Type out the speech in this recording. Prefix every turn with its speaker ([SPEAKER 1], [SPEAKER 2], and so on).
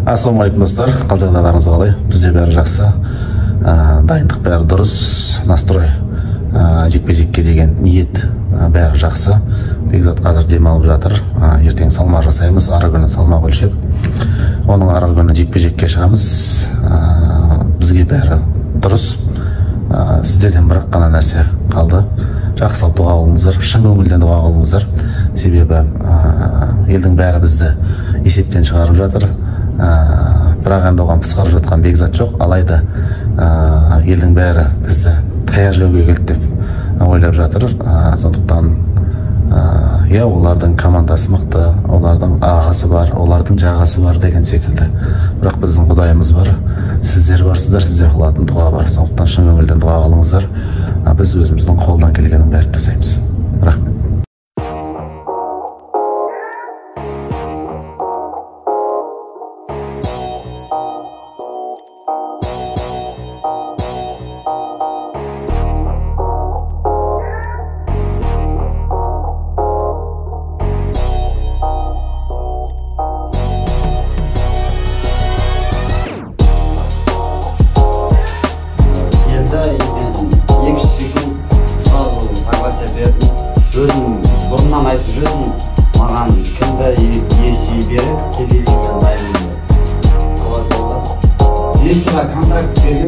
[SPEAKER 1] Ассалаумағалейкум достар, қал жағдайларыңыз қалай? Бізде бәрі жақсы. Дайындық бәрі дұрыс, настрой, жекпе-жекке деген ниет бәрі жақсы. Бекзат қазір демалып жатыр. Ертең салмақ жасаймыз, арғы күні салмақ өлшеп, оның арғы күні жекпе-жекке шығамыз. Бізге бәрі дұрыс. Сіздерден бірақ қана нәрсе қалды. Жақсылап дұға қылыңыздар, шын көңілден дұға қылыңыздар. Себебі елдің бәрі бізді есептен шығарып жатыр. Бірақ енді оған пысқырып жатқан Бекзат жоқ. Алайда елдің бәрі бізді таяқ жеуге келді деп ойлап жатыр. Сондықтан иә, олардың командасы мықты, олардың ағасы бар, олардың жағасы бар деген секілді. Бірақ біздің Құдайымыз бар, сіздер барсыздар, сіздер қылатын дұға бар. Сондықтан шын көңілден дұға қылыңыздар. Біз өзіміздің қолдан келгеннің бәрін жасаймыз. Рахмет.
[SPEAKER 2] Өзім бұрыннан айтып жүрдім, маған кімді UFC беріп, кез келген дайынмын деп. Солай болды. UFC-ға контракт берген.